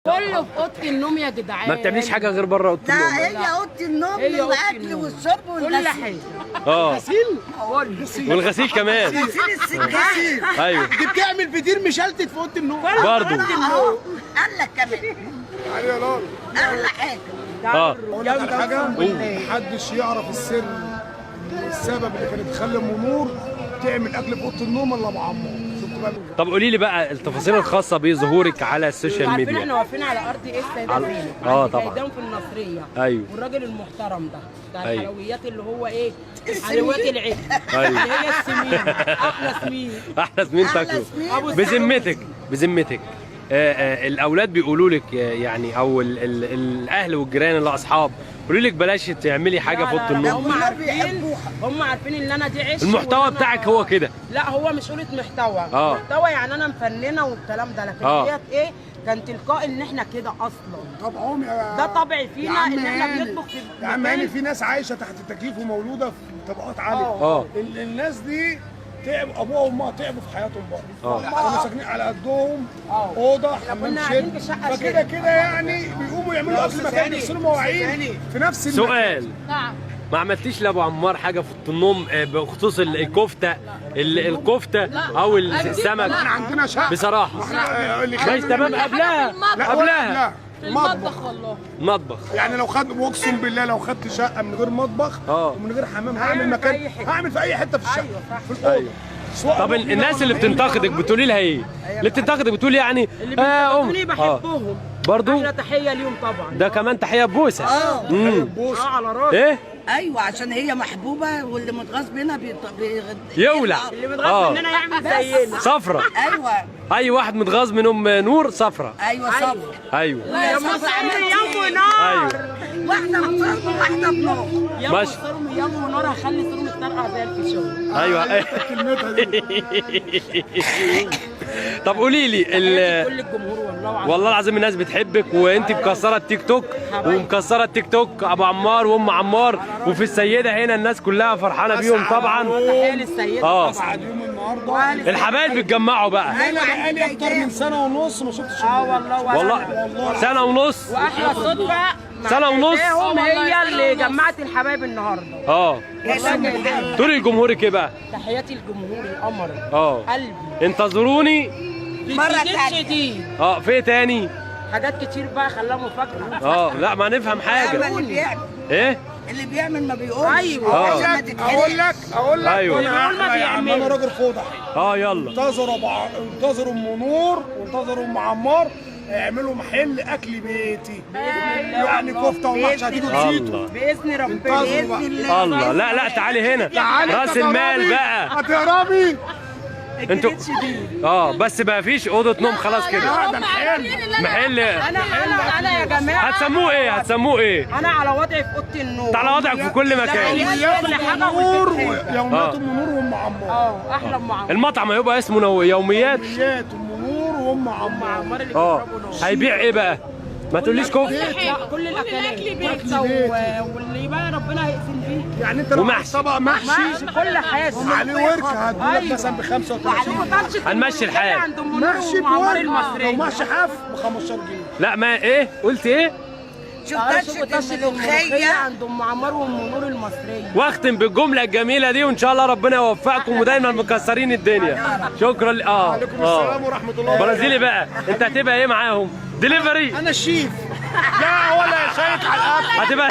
كله في اوضة النوم يا جدعان. ما بتعمليش حاجة غير بره اوضة لا، النوم؟ هي اوضة النوم هي أوضة والاكل النوم. والشرب كل والغسيل. حاجة. والغسيل كمان. غسيل السجاد. ايوه. دي بتعمل فطير مشلتت في اوضة النوم برضو. اهو قال لك كمان. تعالي يا لالا. احلى حاجة. اقول لك على حاجة، محدش يعرف السر السبب اللي كانت تخلي ام نور تعمل اكل في اوضة النوم الا ابو عمار. شفت بقى؟ طب قولي لي بقى التفاصيل الخاصة بظهورك على ال social عارفين ميديا. احنا واقفين على ارض ايه؟ السيدة زينب. عند طبعا. زيدان في النصريه. ايوه. والراجل المحترم ده بتاع أيوه. الحلويات اللي هو ايه؟ حلويات العيد. أيوه. اللي هي السمين، احلى سمين. احلى سمين أحلى تاكله. سمين. أبو بذمتك بذمتك، الاولاد بيقولوا لك، يعني او ال ال الاهل والجيران اللي اصحاب بيقولوا لك بلاش تعملي حاجة في اوضة لا، لا، النوم؟ هم عارفين، هم عارفين ان انا دي عشق المحتوى وإن أنا- بتاعك هو كده. لا، هو مش قولة محتوى. محتوى يعني انا مفننه والكلام ده، لكن ديت ايه كان تلقائي ان احنا كده اصلا. طبعهم يا ده طبع يا فينا عم ان احنا هاني. بنطبخ في يا عم مكان. هاني، في ناس عايشه تحت التكييف ومولوده في طبقات عالية. الناس دي تعب ابوها وامها، تعبوا في حياتهم برضه. كانوا ساكنين على قدهم، اوضة حمام كنا شد، قاعدين في شقة فكده شد. كده يعني بيقوموا يعملوا اكل مكان، بيغسلوا مواعين في نفس المكان. سؤال. نعم. ما عملتيش لابو عمار حاجة في اوضة النوم، بخصوص الكفتة، الكفتة او السمك؟ احنا عندنا شقه بصراحة. احنا اللي ماشي تمام. قبلها. لا، قبلها. لا مطبخ. والله. مطبخ. يعني لو خد، واقسم بالله لو خدت شقه من غير مطبخ ومن غير حمام هعمل هعمل في مكان، أي حتة. هعمل في اي حتة في الشقة. أيوة، صح. في الاوضة. سواء طب الناس اللي بتنتقدك بتقولي لها ايه؟ اللي بتنتقدك بتقول يعني اللي أم. بينتقدوني بحبهم. برضو؟ احلى تحية ليهم طبعا. ده كمان تحية بوسه. بص. على راسي. ايه؟ ايوه، عشان هي محبوبه واللي متغاظ منها يولع. اللي متغاظ مننا يعمل زينا. صفرة. ايوه. اي واحد متغاظ من ام نور صفرة. ايوه صبر. ايوه. يا يا مصاري يا نار. ايوه. واحدة بصرم وواحدة بنار. يا ماشي. صرم يا نار، هخلي صرم يتطرقع زي الفيشاوي. ايوه. كلمتها دي. طب قولي لي كل الجمهور والله العظيم. والله العظيم الناس بتحبك، وانت مكسرة التيك توك، ومكسره التيك توك ابو عمار وام عمار، وفي السيدة هنا الناس كلها فرحانة بيهم طبعا. تحية للسيدة طبعا. اسعد يوم النهارده. الحبايب بيتجمعوا بقى. انا بقالي اكتر من سنة ونص ما شفتش. والله. والله سنة ونص. واحلى صدفة مع سنة ونص. هم هي اللي جمعت الحبايب النهارده. تقولي لجمهورك ايه بقى؟ تحياتي لجمهور القمر. قلبي. انتظروني مرة جديد تانية. شديد. في إيه تاني؟ حاجات كتير بقى خلاها مفاجأة. لا ما نفهم حاجة. اللي بيعمل ايه؟ اللي بيعمل ما بيقولش. أيوة. اقول ما لك تتحرقش. اقول لك اقول لك. أيوة. أنا اللي بيقول ما أحلى يا عم، بيعمل. انا راجل فوضحي. يلا. انتظروا ام نور وانتظروا ام عمار، اعملوا محل اكل بيتي. يعني كفته ومحشي هتيجوا تزيدوا. الله. بإذن ربنا. انتظروا بقى. باذن الله. الله. لا لا تعالي هنا. تعالي راس انت المال تهربي. بقى. هتهربي. انتوا بس ما فيش اوضة نوم خلاص كده. لا ده محل. محل. انا انا انا يا جماعة. هتسموه ايه؟ هتسموه ايه؟ انا على وضعي في اوضة النوم. انت على وضعك في كل مكان. يوميات كل ام حاجة نور والبيت حلو. يوميات ام نور وام عمار. احلى ام عمار. المطعم هيبقى اسمه يوميات. يوميات ام نور وام عمار. عمار اللي بيضربوا نار. هيبيع ايه بقى؟ ما تقوليش كفته. لا، كل الاكلات كفته واللي بقى ربنا هيقسم بيه. يعني انت لو ومحشي. عايز طبق محشي محشي كل حاجة. عليه ورك هتقول لك مثلا ب 35. هنمشي الحال. عند ام نور محشي وام عمار بورك لو المصرية. محشي حاف ب 15 جنيه. لا ما ايه؟ قلت ايه؟ شوف طشه الملوخية عند ام عمار وام نور المصرية. واختم بالجملة الجميلة دي، وان شاء الله ربنا يوفقكم ودايما مكسرين الدنيا. شكرا عليكم السلام ورحمة الله. برازيلي بقى، انت هتبقى ايه معاهم؟ دليفري؟ انا الشيف. لا ولا شايك على الاكل. هتبقى